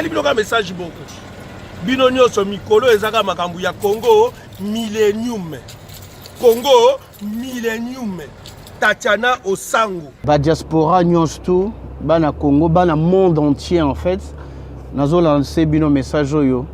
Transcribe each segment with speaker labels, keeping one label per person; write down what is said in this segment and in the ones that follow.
Speaker 1: Bino ka message moko, bino nyonso, mikolo ezaka makambo ya Congo Millennium, Congo Millennium, Tatiana Osango.
Speaker 2: Badiaspora nyonso tu, bana Congo, bana monde entier, en fait nazolancer bino message oyo: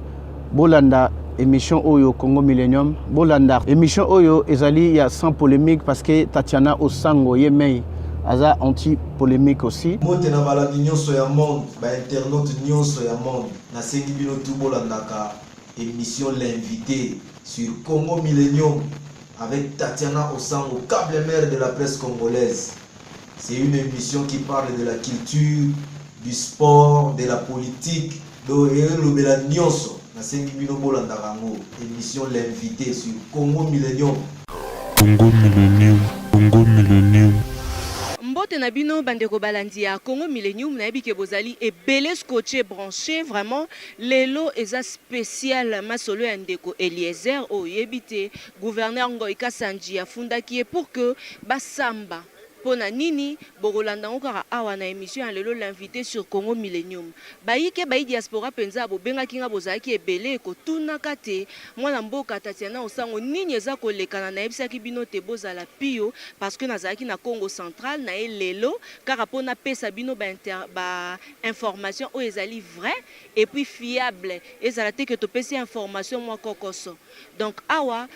Speaker 2: bolanda émission oyo Congo Millennium. Bolanda émission oyo, ezali ya sans polémique, parce que Tatiana Osango ye mei aza anti polémique aussi.
Speaker 3: Mbote na balandi nyonso ya monde, bainternaute nyonso ya monde. Nasengi bino tu bolandaka émission L'invité sur Congo Millennium avec Tatiana Osango, câble mère de la presse congolaise. C'est une émission qui parle de la culture, du sport, de la politique, donc elobela nyonso. Nasengi bino bolandaka yango, émission L'invité sur Congo Millennium.
Speaker 4: Congo Millennium, Congo Millennium.
Speaker 5: Mbote na bino, bandeko balandi ya Congo Millennium. Nayebi ke bozali ebele scotché, branché. Vraiment, lelo eza spécial masolo ya ndeko Eliezer oyo oyebi te gouverneur Ngoi Kasanji afundaki ye pour que basamba. Mpo na nini? Bokolanda yango kaka awa na émission ya lelo, L'invité sur Congo Millennium. Bayike bayi diaspora mpenza, bobengaki nga, bozalaki ebele kotunaka te mwana mboka Tatiana Osango, nini eza kolekana. Nayebisaki bino te bozala pio, parce que nazalaki na Congo Central na ye lelo kaka mpo napesa bino bainformation oyo ezali vrai et puis fiable. Ezala te ke topesi information mwa kokoso. Donc awa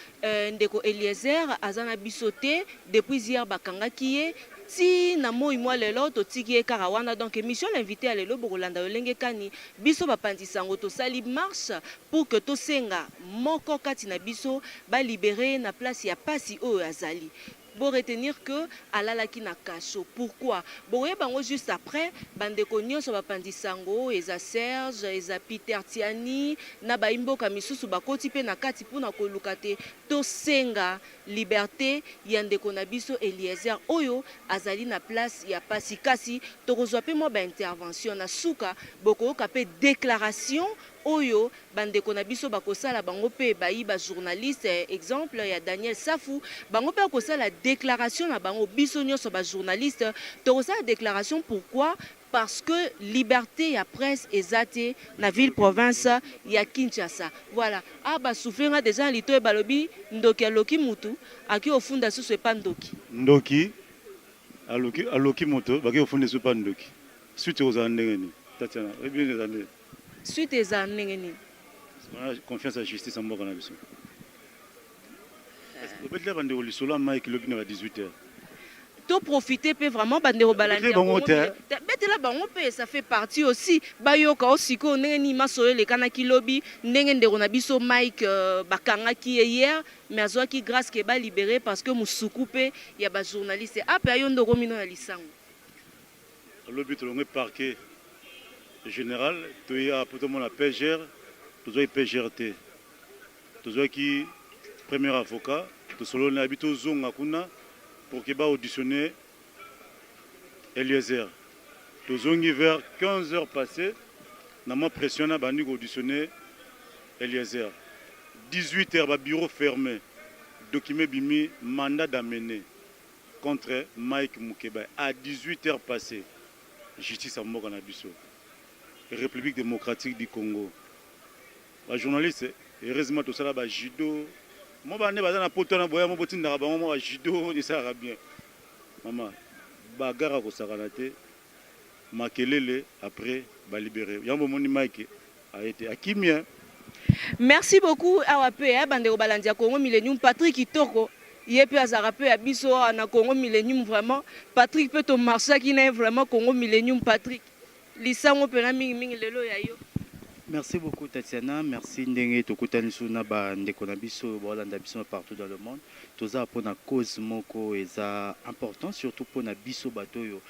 Speaker 5: ndeko Eliezer aza na biso te. Depuis hier bakangaki ye, ti na moi mwa lelo totiki ye kaka wana. Donc émission L'invité ya lelo, bokolanda lolenge kani biso bapanzi sango tosali marche pour que tosenga moko kati na biso balibérer na place ya pasi oyo azali. Bo retenir que alalaki na cachot. Pourquoi? Bokoyeba yango juste après. Bandeko nyonso bapanzi sango, eza Serge, eza Peter Tiani na bayimboka misusu, bakoti mpe na kati mpona koluka te tosenga liberté ya ndeko na biso Eliezer oyo azali na place ya pasi. Kasi tokozwa mpe mwa baintervention na suka, bokoyoka mpe déclaration oyo bandeko na biso bakosala. Bango mpe bayi bajournaliste, exemple ya Daniel Safu, bango mpe bakosala déclaration na bango. Biso nyonso bajournaliste tokosala déclaration. Pourquoi? Parce que liberté ya presse eza te na ville province ya Kinshasa. Voilà, a basouffle nga déjà na litoyi, balobi ndoki aloki mutu, aki ofunda susu epa ndoki.
Speaker 6: Ndoki aloki, aloki moto, baki kofunda esu epa ndoki. Suite ekozala ndenge nini, Tatiana? Oyebi eza ndenge
Speaker 5: Suite eza ndenge nini?
Speaker 6: Confiance ya justice ya mboka na biso. Obetela bandeko lisolo ya Mike lobi na ba 18 heures.
Speaker 5: Toprofite mpe vraiment, bandeko balandi.
Speaker 6: Bango te.
Speaker 5: Betela bango mpe, ça fait partie aussi. Bayoka o sikoyo ndenge nini masolo elekanaki lobi, ndenge ndeko na biso Mike bakangaki ye hier, mais azwaki grâce ke balibérer, parce que mosuku mpe ya bajournaliste ape ayo nde okomino ya lisango.
Speaker 6: Lobi tolongwe parquet général, toya po tomona PGR. Tozwaki PGR te, tozwaki premier avocat. Tosololi na yebi, tozonga kuna pour ke baauditionner Eliezer. Tozongi vers 15 heures passé na mwa pression na bandi koauditionner Eliezer. 18 heures, babureau fermé, document ebimi, mandat d'amener contre Mike Mukeba à 18 heures passé. Justice ya mboka na biso, République démocratique du Congo, bajournaliste, heureusement tosala bajudo mo bande baza na poto na boya mo botindaka bango mo bajudo, esalaka bien. Mama bagara kosakana te, makelele, après balibérer yango. Bomoni Mike aye te, akimi.
Speaker 5: Merci beaucoup. Awa mpe bandeko balandi ya Congo Millennium, Patrick Kitoko, ye mpe azalaka mpe ya biso awa na Congo Millennium. Vraiment, Patrick mpe tomarchaki na ye vraiment. Congo Millennium, Patrick, lisango mpena mingimingi lelo ya yo.
Speaker 7: Merci beaucoup, Tatiana. Merci ndenge tokutani so na bandeko na biso baolanda biso partout dans le monde. Toza mpona cause moko eza important, surtout mpona biso bato oyo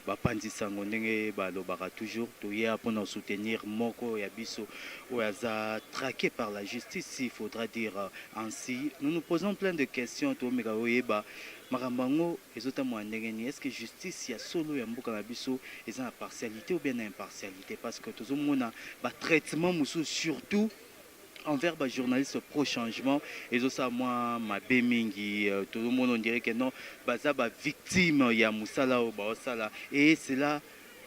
Speaker 7: bapanzi sango. Ndenge balobaka toujours, toya mpona soutenir moko ya biso oyo aza traqué par la justice, il faudra dire ainsi. Nous nous posons plein de questions. Tomeka oyeba makambo yango ezotambola ndenge nini. Est ce que justice ya solo ya mboka na biso eza na partialité ou bien na impartialité? Parce que tozomona batraitement mosusu, surtout envers bajournaliste pro changement, ezosala mwa mabe mingi. Tozomona, on dirait que non, baza bavictime ya mosala oyo baosala, et cela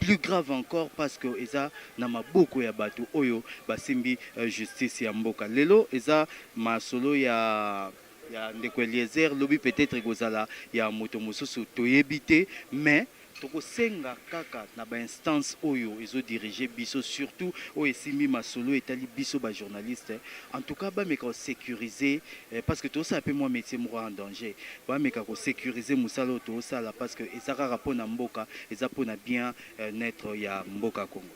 Speaker 7: Plus grave encore parce que eza na maboko ya bato oyo basimbi justice ya mboka. Lelo eza masolo ya ya ndeko Eliezer, lobi peut-etre ekozala ya moto mosusu toyebi te, mais tokosenga kaka na ba instances oyo ezo diriger biso surtout oyo esimbi masolo etali biso ba journalistes, en tout cas bameka ko securiser parce que tozosala pe mwa metier moko en danger, bameka ko securiser mosala oyo tozosala parce que eza kaka pona mboka, eza pona bien etre ya mboka Congo.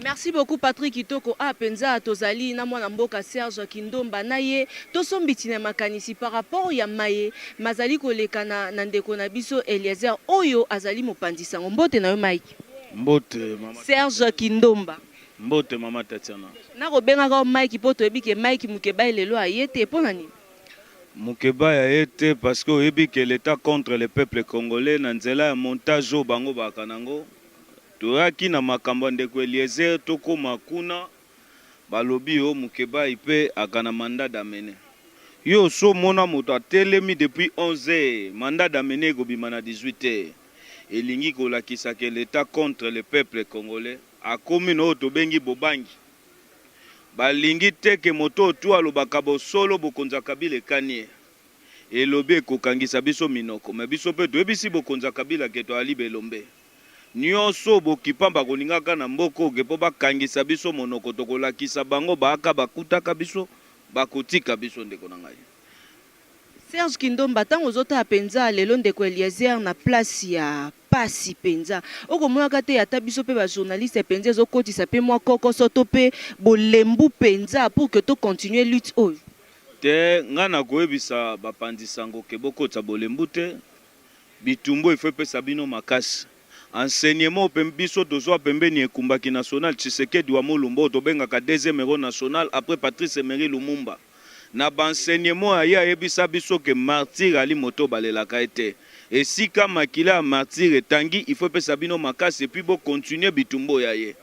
Speaker 5: Merci beaucoup Patrick Kitoko ah penza tozali na mwana mboka Serge Kindomba na ye tosombiti na makanisi par rapport ya maye mazali koleka na na ndeko na biso Eliezer oyo azali mopanzi sango mbote na yo Mike.
Speaker 8: Mbote mama
Speaker 5: Serge Kindomba.
Speaker 8: Mbote mama Tatiana.
Speaker 5: Nako bengaka yo Mike po toyebi ke Mike Mukebayi lelo aye te pona nini?
Speaker 8: Mukebayi aye te parce que oyebi ke l'etat contre le peuple congolais na nzela ya montage oyo bango bazalaka nango. Toyaki na makambo ya ndeko Eliezer tokoma kuna balobi oh Mukebayi pe aka na mandat d'amener. Yo osi omona moto atelemi depuis 11 heures mandat d'amener ekobima na 18 heures? Elingi kolakisa que l'etat contre le peuple congolais akomi na oyo tobengi bobangi. Balingi te que moto oyo tout alobaka bosolo bokonzi ya Kabila ekani ye. Elobi ekokangisa biso minoko mais biso pe toyebisi bokonzi ya Kabila que toali belombe. Nioso bokipa bakolingaka na mboka oyo ke po bakangisa biso monoko tokolakisa bango baaka bakutaka biso bakotika biso ndeko na ngai.
Speaker 5: Serge Kindomba tango ozo tala penza lelo ndeko Eliezer na place ya pasi penza oko monaka te ata biso pe ba journaliste penza ezo kotisa pe mwa kokoso to pe bolembu penza pour que to continuer lutte oyo?
Speaker 8: Te nga nakoyebisa ba panzi sango ke bokotisa bolembu te Bitumba oyo il faut epesa bino makasi. Enseignement oyo biso tozua pembeni ya ekumbaki national Tshisekedi wa Mulumba oyo tobengaka deuxième heros national après Patrice Emery Lumumba. Na ba enseignements ya ye ayebisa biso que martyr ali moto oyo balelaka ye te. Esika makila ya martyr etangi il faut epesa bino makasi et puis bo continuer bitumba oyo ya ye.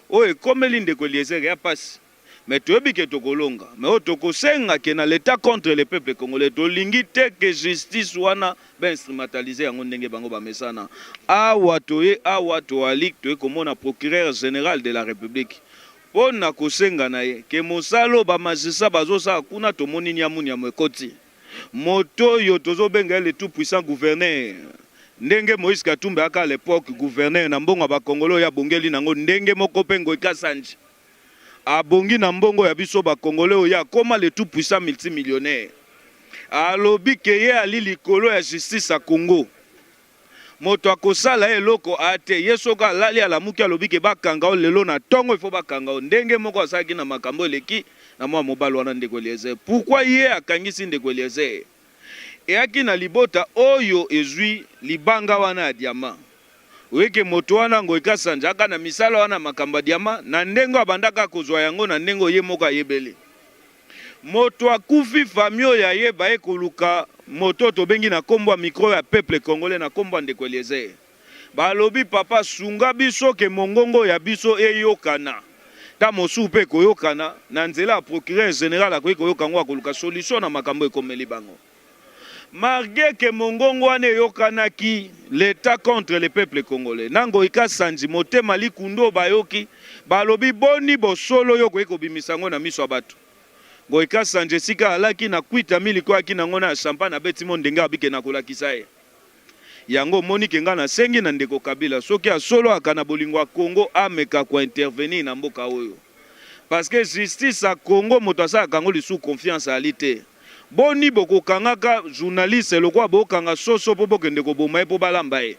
Speaker 8: Oyo ekomeli ndeko Eliezer ya pasi. Mais toyebi ke tokolonga. Mais oyo tokosenga ke na l'etat contre le peuple congolais tolingi te ke justice wana ba instrumentaliser yango ndenge bango bamesana. Awa toye awa toali toye komona procureur general de la republique po na kosenga na ye ke mosala oyo ba magistrats bazosala kuna tomoni niamu niamu ekoti. Moto oyo tozobenga ye le tout puissant gouverneur ndenge Moïse Katumbi ayaka à l'epoque gouverneur na mbongo ya ba congolais oyo abongeli nango ndenge moko pe Ngoyi Kasanji Abongi na mbongo ya biso ba congolais oyo ye akoma le tout puissant multi millionnaire. Alobi ke ye ali likolo ya justice ya Congo. Moto akosala ye eloko a te. Ye soki alali alamuki alobi ke bakanga yo lelo na tongo il faut bakanga yo. Ndenge moko asalaki na makambo eleki na mwana mobali wana ndeko Eliezer. Pourquoi ye akangisi ndeko Eliezer? Eyaki na libota oyo ezwi libanga wana ya diamant. Oye ke moto wana Ngoy Kasanji aka na misala wana makambo ya diamant na ndenge oyo abandaka kozwa yango na ndenge oyo ye moko ayebeli. Moto akufi famille oyo ya ye baye koluka moto oyo tobengi na kombo ya micro ya peuple congolais na kombo ya ndeko Eliezer. Balobi papa sunga biso ke mongongo ya biso eyokana. Ta mosusu pe ekoyokana na nzela ya procureur general akoki koyoka yango akoluka solution na makambo ekomeli bango. Malgre que mongongo wana eyokanaki, l'etat contre le peuple congolais na Ngoyi Kasanji motema likundu oyo bayoki, balobi boni bosolo yo okoki kobimisa yango na miso ya batu? Ngoyi Kasanji esika alaki na kwiti ya miliki oyo ayaki na yango na ya champagne abeti mo ndenge alobi ke nakolakisa ye. Yango omoni ke nga nasengi na ndeko Kabila soki ya solo aka na bolingo ya Congo ameka ko intervenir na mboka oyo parce que justice ya Congo moto asalaka yango lisusu confiance ali te. Boni bokokangaka journaliste lokola bokanga soso po bokende koboma ye po balamba ye?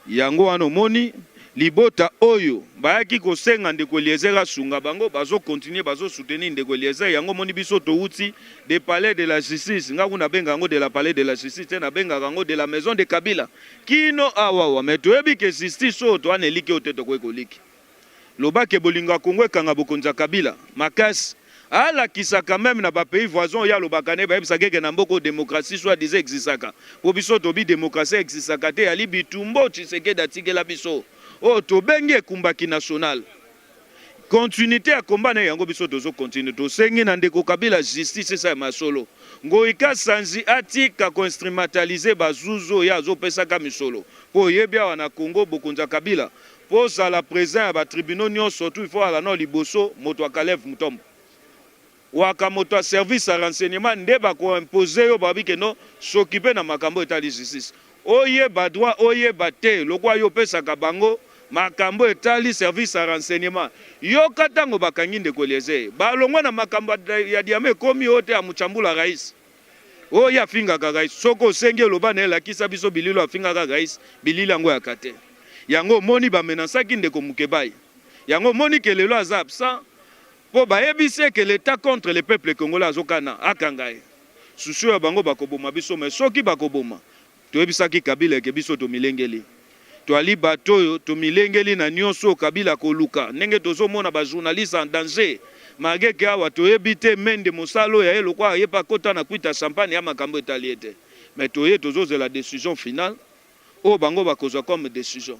Speaker 8: Yango wana omoni libota oyo bayaki kosenga ndeko Eliezer asunga bango bazo continuer bazo soutenir ndeko Eliezer yango omoni biso towuti de palais de la justice nga kuna benga yango de la palais de la justice te nabengaka yango de la maison de Kabila kino awawa mais toyebi ke justice oyo toa na eliki oyo te tokoki koliki Loba ke bolingo ya Congo ekanga bokonzi ya Kabila makasi. Alakisa quand meme na ba pays voisins oyo ye alobaka naye bayebisaka ye ke na mboka oyo democratie soit disant existaka. Po biso tobi democratie existaka te eyali bitumba oyo Tshisekedi atikela biso oyo tobengi ekumbaki national. Continuite ya combat naye yango biso tozo continuer. Tosengi na ndeko Kabila justice esalema ya solo. Ngoyi Kasanji atika ko instrumentaliser ba zuzi oyo ye azopesaka misolo po oyebi awa na Congo bokonzi ya Kabila po ozala president ya ba tribunaux nionso tout il faut ozala nao liboso moto ya Kalev Mutombo waka moto ya service ya renseignement nde bako imposer yo balobi ke non s'occuper na makambo etali justice oyeba droit oyeba te lokola yo opesaka bango makambo etali service ya renseignement yoka tango bakangi ndeko Eliezer balongwa na makambo ya diamant ekomi oyo te amuchambula rais oyo ye afingaka rais soki osengi eloba na ye lakisa biso bilili oyo afingaka rais bilili yango yaka te yango omoni ba menasaki ndeko Mukebayi yango omoni ke lelo aza absent Po bayebisi ye que l'etat contre le peuple congolais azokana akanga ye. Souci ya bango bakoboma biso mais soki bakoboma toyebisaki Kabila que biso tomilengeli. Toali bato oyo tomilengeli na nionso oyo Kabila akoluka ndenge tozomona ba journalistes en danger malgre que awa toyebi te Mende mosala oyo ya ye lokola ye pe akota na kwita champagne ya makambo etali ye te mais toye tozozela decision finale oyo bango bakozwa comme decision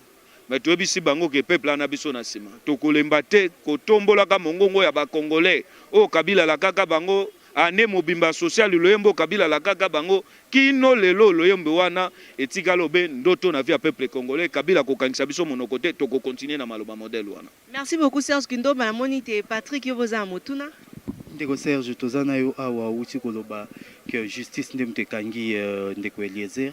Speaker 8: mais toyebisi bango ke peuple aza na biso na sima tokolemba te kotombolaka mongongo ya ba congolais oyo kabila alakaka bango annee mobimba social loyembo oyo kabila alakaka bango kino lelo loyembo wana etikala obe ndoto na vie ya peuple congolais kabila akokangisa biso monoko te toko continuer na maloba modèle wana.
Speaker 5: Merci beaucoup Serge Kindomba namoni te Patrick yo boza na motuna.
Speaker 7: Ndeko Serge toza na yo awa owuti koloba que justice nde mutu ekangi ndeko Eliezer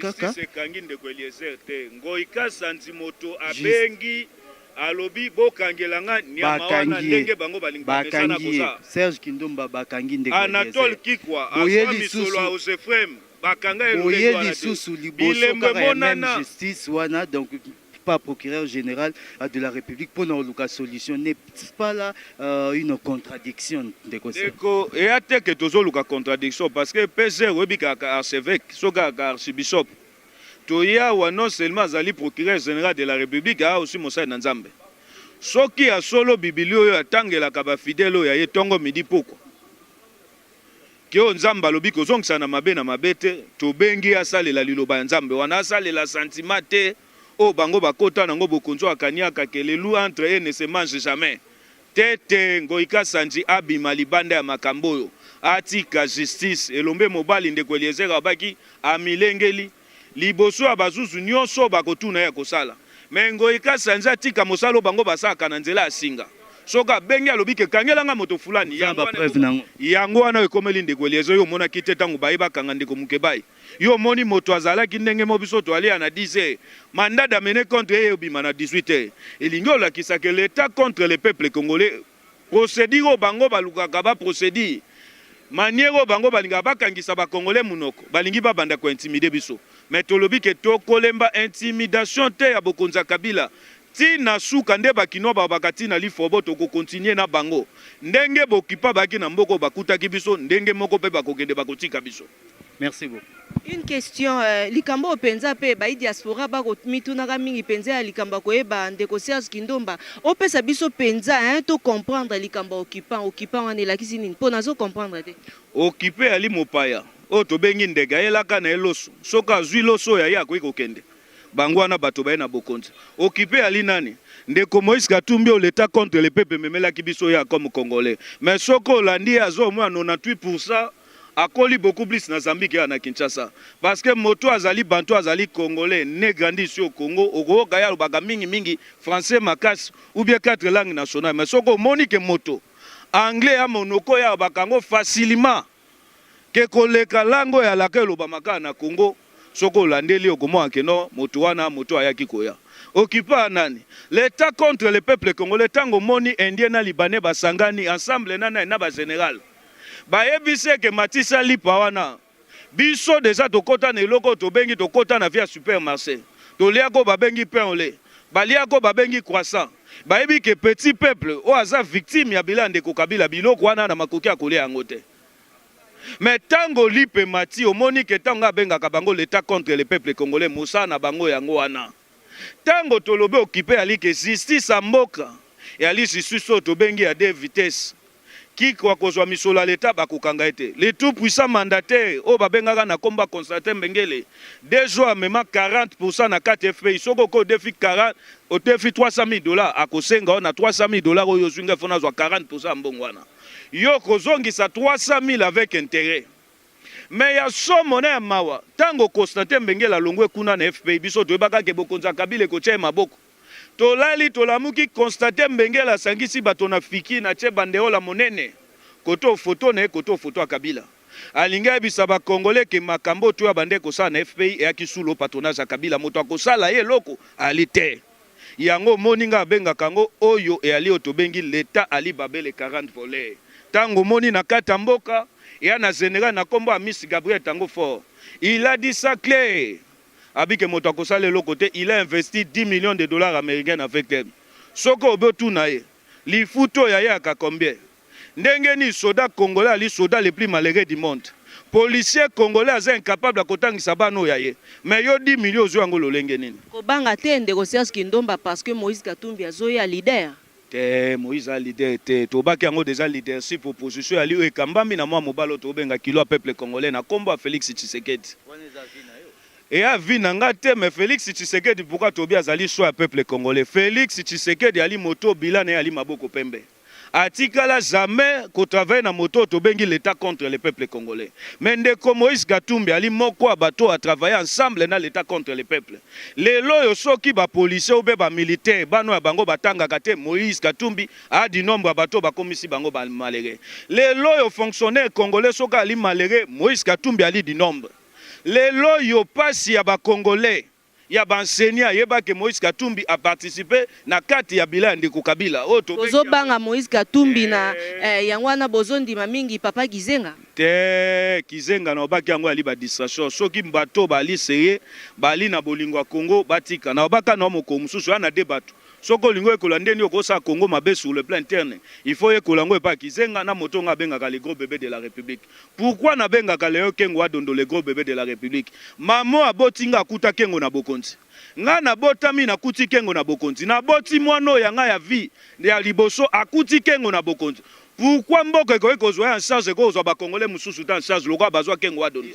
Speaker 7: Kaka.
Speaker 8: Justice ekangi ndeko Eliezer te. Ngoy Kasanzi moto abengi alobi bokangela nga niama wana
Speaker 7: Bakangi ye.
Speaker 8: ndenge bango balingi bamesana
Speaker 7: Bakangi ye.
Speaker 8: koza.
Speaker 7: Serge Kindomba bakangi ndeko
Speaker 8: Anatole
Speaker 7: Eliezer.
Speaker 8: Kikwa
Speaker 7: Boye
Speaker 8: azwa misolo
Speaker 7: lisusu
Speaker 8: ya Osefrem bakanga ye lolenge
Speaker 7: boye
Speaker 8: wana te.
Speaker 7: lisusu liboso
Speaker 8: Bilembo
Speaker 7: kaka ya meme
Speaker 8: emonana.
Speaker 7: justice wana donc pas procureur general de la Republique pona koluka solution n'est pas là une contradiction ndeko Serge?
Speaker 8: Ndeko eya te que tozoluka contradiction parce que PCR oyebi kaka archeveque soki kaka archibishop toye awa non seulement azali procureur general de la Republique aa aussi mosali na Nzambe soki ya solo bibilia oyo atangelaka ba fidèle oyo ya ye tongo midi pokwa Ke oyo Nzambe alobi kozongisa na mabe na mabe te, tobengi ye asalela liloba ya Nzambe wana, asalela sentiment te oyo bango bakota nango bokonzi oyo akaniaka que les loups entre eux ne se mangent jamais te te Ngoyi Kasanji abima libanda ya makambo oyo atika justice elombe mobali ndeko Eliezer alobaki amilengeli liboso ya bazuzu nionso oyo bakotuna ye akosala mais Ngoyi Kasanji atika mosala oyo bango basalaka na nzela ya singa soki abengi alobi ke kangela nga moto fulani
Speaker 7: Oza na
Speaker 8: yango
Speaker 7: ba
Speaker 8: wana
Speaker 7: preuve nango?
Speaker 8: yango wana ekomeli ndeko Eliezer yo omonaki te tango baye bakanga ndeko Mukebayi yo omoni moto azalaki ndenge moko biso toalia na 10 heures mandat d'amener contre ye ebima na 18 heures elingi olakisa ke l'etat contre le peuple congolais Procedure oyo bango balukaka ba procedure maniere oyo bango balingaka bakangisa ba congolais munoko balingi babanda ko intimider biso mais tolobi ke tokolemba intimidation te ya bokonzi ya Kabila ti na suka nde ba kinois balobaka ti na lifobo toko continuer na bango ndenge b'occupa bayaki na mboka oyo bakutaki biso ndenge moko pe bakokende bakotika biso.
Speaker 7: Merci beaucoup.
Speaker 5: Une question, likambo oyo penza pe bayi diaspora bako mitunaka mingi penza ya likambo ya koyeba ndeko Serge Kindomba, opesa biso penza hein to comprendre likambo ya occupant, occupant wana elakisi nini? Po nazo comprendre te.
Speaker 8: Occupe ali mopaya oyo tobengi ndeke ayelaka na ye loso soki azui loso oyo ya ye akoki kokende bango wana bato baye na bokonzi occupe ali nani ndeko Moïse Katumbi oyo l'etat contre le peuple ememelaki biso ye comme congolais mais soki olandi ye aza au moins 98 pourcent Akoli beaucoup plus na Zambie que na Kinshasa parce que moto azali bantu azali congolais ne grandi ici au Congo okoyoka ye alobaka mingi mingi français makasi ou bien 4 langues nationales mais soki omoni que moto anglais ya monoko ye alobaka yango facilement que koleka langue oyo alaka elobama kaka na Congo soki olandeli okomona que non moto wana moto ayaki koya occupa nani l'etat contre le peuple congolais tango omoni indien na libanais basangani ensemble na nani na ba general Bayebisi ye ke matisa lipa wana. Biso dejà tokota na eloko oyo tobengi tokota na vie ya supermarche. Toliaka oyo babengi pain au lait. Baliaka oyo babengi croissant. Bayebi ke petit peuple oyo aza victime ya bilan ya ndeko Kabila biloko wana na makoki ya kolia yango te. Mais tango lipa emati omoni ke tango nga abengaka bango l'etat contre le peuple congolais mosala na bango yango wana. Tango tolobi occupe yali ke justice ya mboka eyali justice oyo tobengi ya deux vitesses. Kiko akozwa misolo ya l'etat bakokanga ye te. Le tout puissant mandataire oyo babengaka na kombo ya Constantin Mbengele deux jours amema 40% na kati ya FPI soki oke odefi 40 odefi 300.000 dollars akosenga yo na 300.000 dollars oyo ozwi ngai faut nazwa 40% ya mbongo wana yo okozongisa 300.000 avec interet. Mais ya somo na ya mawa, tango Constantin Mbengele alongwe kuna na FPI, biso toyebaka ke bokonzi ya Kabila ekotia ye maboko. Tolali tolamuki, Constantin Mbengele asangisi bato na Fikin, atie banderole ya monene, kote oyo photo na ye, kote oyo photo ya Kabila. Alingi ayebisa ba Congolais ke makambo oyo tout abandaki kosala na FPI eyaki sous le patronage ya Kabila, moto akosala ye eloko ali te. Yango omoni nga abengaka yango oyo eyali oyo tobengi l'etat Ali Baba les 40 voleurs. Tango omoni na kati ya mboka eya na general na kombo Amisi Gabriel Tango Fort il a dit ça clair abi ke moto akosala eloko te il a investi 10 millions de dollars americains na VKM. Soki obi otuna ye lifuti oyo ayaka combien? Ndenge nini soda congolais ali soda le plus malheureux du monde? Policier congolais aza incapable ya kotangisa bana oyo ya ye mais yo 10 millions ozui yango lolenge nini?
Speaker 5: Kobanga te ndeko Serge Kindomba parce que Moïse Katumbi azoya leader.
Speaker 8: Te Moïse aza leader te tobaki yango dejà leadership opposition eyali oyo ekambami na mwa mobali oyo tobenga kilo ya peuple congolais na kombo ya Felix Tshisekedi. Eya vie na nga te mais Felix Tshisekedi pourquoi tobi azali choix ya peuple congolais? Felix Tshisekedi ali moto bilan na ye ali maboko pembe. Atikala jamais ko travailler na moto oyo tobengi l'etat contre le peuple congolais. Mais ndeko Moïse Katumbi ali moko ya bato oyo a travailler ensemble na l'etat contre le peuple. Lelo oyo soki ba policiers ou bien ba militaires bana oyo ya bango batangaka te, Moïse Katumbi a du nombre ya bato oyo bakomisi bango ba malheureux. Lelo oyo fonctionnaire congolais soki ali malheureux, Moïse Katumbi ali du nombre. Lelo oyo pasi ya ba congolais ya ba enseignants yeba ke Moïse Katumbi a participer na kati ya bilan ya ndeko Kabila oyo tobengi
Speaker 5: Bozo banga Moïse Katumbi na eh, yango wana bozo ndima mingi papa Gizenga?
Speaker 8: Te Kizenga na obaki yango ali ba distraction soki bato bali serieux bali na bolingo ya Congo batika na obaka na mokolo mosusu ya na de bato soki olingi oyekola nde nini okosala Congo mabe sur le plan interne il faut oyekola yango epai ya Kizenga na moto nga abengaka le gros bebe de la Republique Pourquoi na bengaka Leon Kengo Adondo le gros bebe de la Republique? Mama oyo aboti nga akuta Kengo na bokonzi. Nga na botami na kuti Kengo na bokonzi. Na boti mwana oyo ya nga ya vie ya liboso akuti Kengo na bokonzi. Pourquoi mboka ekoki kozwa ye en charge ekoki kozwa ba congolais mosusu te en charge lokola bazwa Kengo Adondo?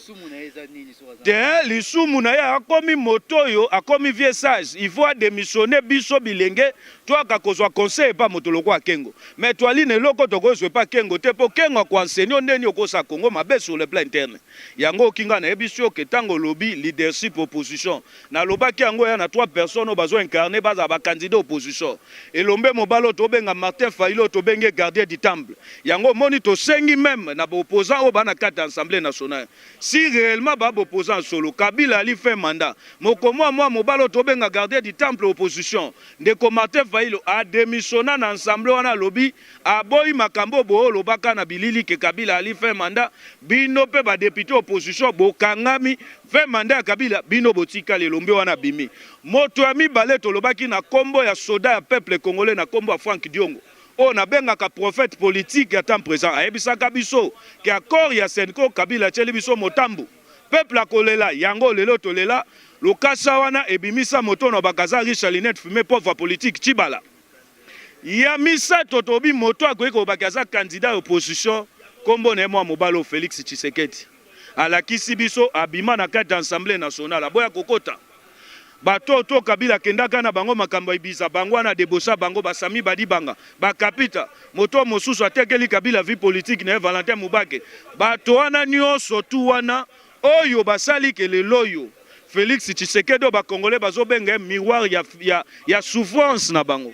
Speaker 8: Te lisumu na ye akomi moto oyo akomi vieux sage il faut a demissionner biso bilenge Toaka kozwa conseil epa moto lokola Kengo mais toali na eloko tokozwa epa Kengo te po Kengo ako enseigner yo ndenge nini okosala Congo mabe sur le plan interne. Yango oyoki nga nayebisi yo ke tango olobi leadership opposition nalobaki yango eya na trois personnes oyo bazo incarner bazala ba candidats opposition. Elombe mobali oyo tobenga Martin Fayulu oyo tobengi ye gardien du temple yango omoni tosengi meme na ba opposants oyo ba na kati ya assemblee nationale Si reellement ba b'opposants solo, Kabila ali fin mandat, mokomua mua mobali oyo tobenga gardien du temple opposition, ndeko Martin Fayulu a demissionna na ensemble wana alobi aboyi makambo oyo bo lobaka na bilili que Kabila ali fin mandat, bino pe ba deputes opposition bokangami fin mandat ya Kabila bino botikali elombe wana abimi. Moto ya mibale tolobaki na kombo ya soda ya peuple congolais na kombo ya Franck Diongo, Oyo nabengaka prophète politique ya temps present ayebisaka biso ke accord ya cenco Kabila atieli biso motambu peuple akolela yango lelo tolela lokasa wana ebimisa moto na bakaza riche ya lunette fume pauvre ya politique tshibala ya misato tobi moto akoki koloba ke aza candidat ya opposition kombo na ye mwa mobali oyo Felix Tshisekedi alakisi biso abima na kati ya assemblee nationale aboya kokota Bato oyo to Kabila akendaka na bango makambo ya Ibiza bango wana debaucha bango ba Samy Badibanga ba Kapita moto oyo mosusu atekeli Kabila vie politique na ye Valentin Mubake bato wana nionso tout wana oyo basali ke leloyo Felix Tshisekedi oyo ba congolais bazo benga ye miroir ya, ya, ya souffrance na bango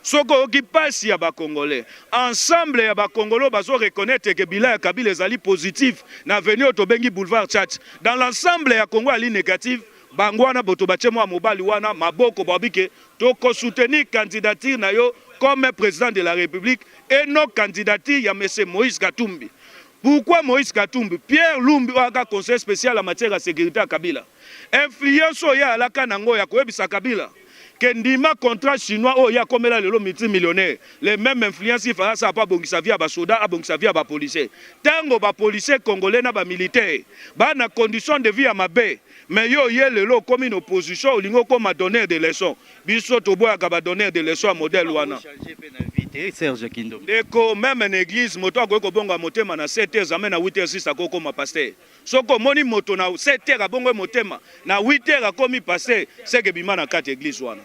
Speaker 8: soki oyoki pasi ya ba congolais ensemble ya ba congolais oyo bazo reconnaitre ke bilan ya Kabila ezali positif na avenue oyo tobengi boulevard Tshatshi dans l'ensemble ya Congo ali negative Bango wana boto batie mwa mobali wana maboko baobi ke toko soutenir candidature na yo comme president de la republique et non candidature ya monsieur Moïse Katumbi. Pourquoi Moïse Katumbi? Pierre Lumbi oyo aka conseiller special en matière ya securite ya Kabila. Influence oyo ye alaka nango ya koyebisa Kabila ke ndima contrat chinois oyo ye akomela lelo multimillionnaire, les mêmes influences il fallait asala po abongisa vie ya ba soda, abongisa vie ya ba policiers. Tango ba policiers congolais na ba militaires ba na condition de vie ya mabe, Mais yo oye lelo okomi na opposition olingi okoma donneur de leçon biso toboyaka ba donneur de leçon ya modèle wana. Ndeko meme na eglise moto akoki kobongola motema na 7 heures jamais na 8 heures 6 akoki kokoma pasteur soki omoni moto na 7 heures abongoli motema na 8 heures akomi pasteur seke bima na kati ya eglise wana.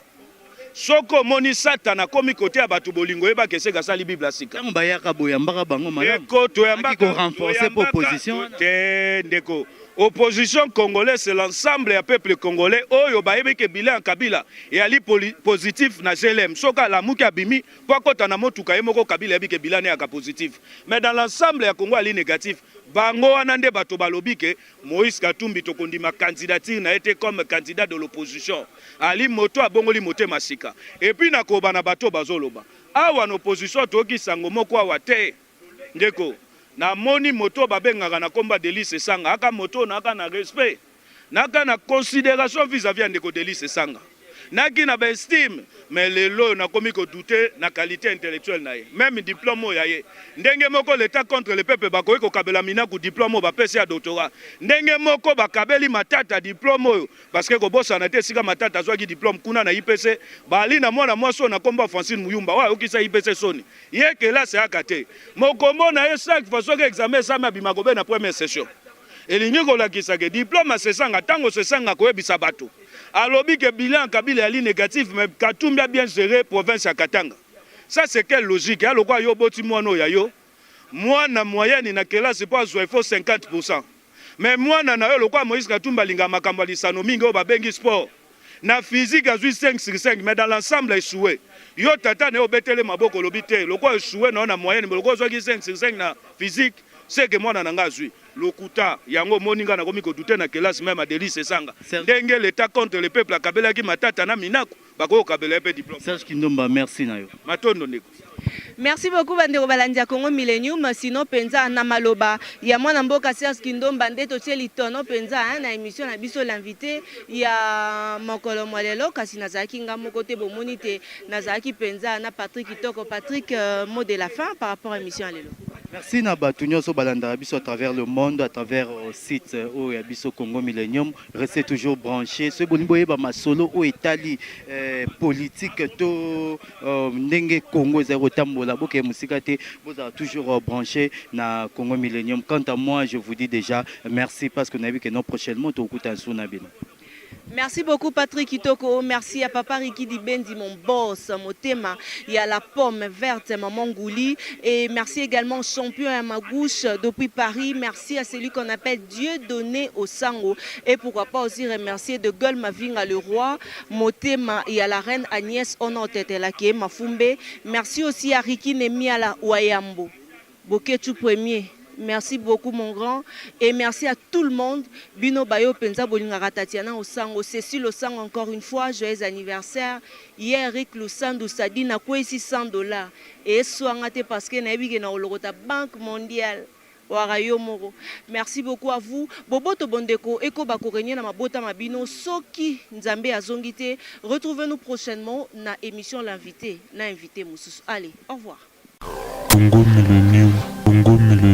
Speaker 8: Soki omoni satana akomi koteya bato bolingo yeba ke seke asali bible ya sika.
Speaker 7: Tango bayaka boyambaka bango malamu?
Speaker 8: Ndeko toyambaka
Speaker 7: Baki ko renforcer pe opposition wana?
Speaker 8: Te ndeko opposition congolais c'est l'ensemble ya peuple congolais oyo bayebi ke bilan ya Kabila eyali positif na GLM soki alamuki abimi po akota na motuka ye moko Kabila ayebi ke bilan eyaka positif mais dans l'ensemble ya Congo ali negatif bango wana nde bato balobi ke Moïse Katumbi tokondima candidature na ye te comme candidat de l'opposition. Ali moto abongoli motema sika. Et puis nakoba na bato bazoloba. Awa na opposition toyoki sango moko awa te. Ndeko, namoni moto babengaka na kombo ya Delly Sesanga, aka moto naka na respect, naka na consideration vis-à-vis ya ndeko Delly Sesanga. Naki na ba estime mais lelo oyo nakomi ko douter na qualite intellectuelle na ye. Meme diplome oyo ya ye. Ndenge moko l'etat contre le peuple bakoki kokabela Minaku diplome oyo bapesi ya doctorat. Ndenge moko bakabeli Matata diplome oyo parce que kobosana te esika Matata azwaki diplome kuna na IPC bali na mwana mwasi oyo na kombo ya Francine Muyumba oyo ayokisa IPC soni. Ye kelasi ayaka te. Mokombo na ye chaque fois soki examen esami abimaka obe na première session. Elingi kolakisa ke diplome ya Sesanga tango Sesanga akoyebisa bato Alobi que bilan ya Kabila eyali negatif mais Katumbi a bien gere province ya Katanga. Ça c'est quelle logique? Ya lokola yo oboti mwana oyo ya yo, mwana moyenne na kelasi po azua il faut 50% mais mwana na yo lokola Moïse Katumbi alingaka makambo ya lisano mingi oyo babengi sport, na physique azui 5 sur 5 mais dans l'ensemble a echoue. Yo tata na ye obeteli ye maboko olobi te lokola echoue na yo na moyenne mais lokola ozwaki 5 sur 5 na physique ce que mwana na nga azui. Lokuta, yango omoni nga nakomi ko douter na kelasi meme Adelis Sesanga, ndenge l'etat contre le peuple akabelaki Matata na Minaku, bakoki kokabela ye pe diplome.
Speaker 7: Serge Kindomba merci na yo.
Speaker 8: Matondo ndeko.
Speaker 5: Merci beaucoup ba ndeko balandi ya Congo Millennium, sinon penza na maloba ya mwana mboka Serge Kindomba nde totie litono penza hein, na emission na biso l'invite ya mokolo mwa lelo, kasi nazalaki nga moko te, bomoni te nazalaki penza na Patrick Kitoko. Patrick mot de la fin par rapport ya emission ya lelo.
Speaker 7: Merci na batu nionso balandaka biso à travers le monde à travers site oyo ya biso Congo Millennium restez toujours branche soki bolingi boyeba masolo oyo etali politique to ndenge Congo ezali kotambola bokende mosika te bozala toujours branche na Congo Millennium quant à moi je vous dis déjà merci parce que nayebi que non prochainement tokokutana lisusu na bino.
Speaker 5: Merci beaucoup Patrick Kitoko, merci à papa Ricky Dibendi mon boss motema ya la pomme verte maman Ngouli et merci également champion ya Magouche depuis Paris, merci à celui qu'on appelle Dieu donné au Sango et pourquoi pas aussi remercier de Gueule Mavinga le roi motema ya la reine Agnès Ono Tetelake Mafumbe, merci aussi à Ricky Nemiala Wayambo Boketshu premier merci beaucoup mon grand et merci à tout le monde bino bayo penza bolingaka Tatiana Osango Cecile Osango encore une fois joyeux anniversaire hier Eric Lusandu Sadi na kweyisi 100 dollars eswa nga te parce que nayebi ke nakolokota banque mondiale wara yo moko merci beaucoup à vous boboto bondeko ekoba ko regner na mabota ma bino soki Nzambe azongi te retrouvez nous prochainement na emission l'invite na invite mosusu allez au revoir.
Speaker 4: Congo Millennium, Congo Millennium.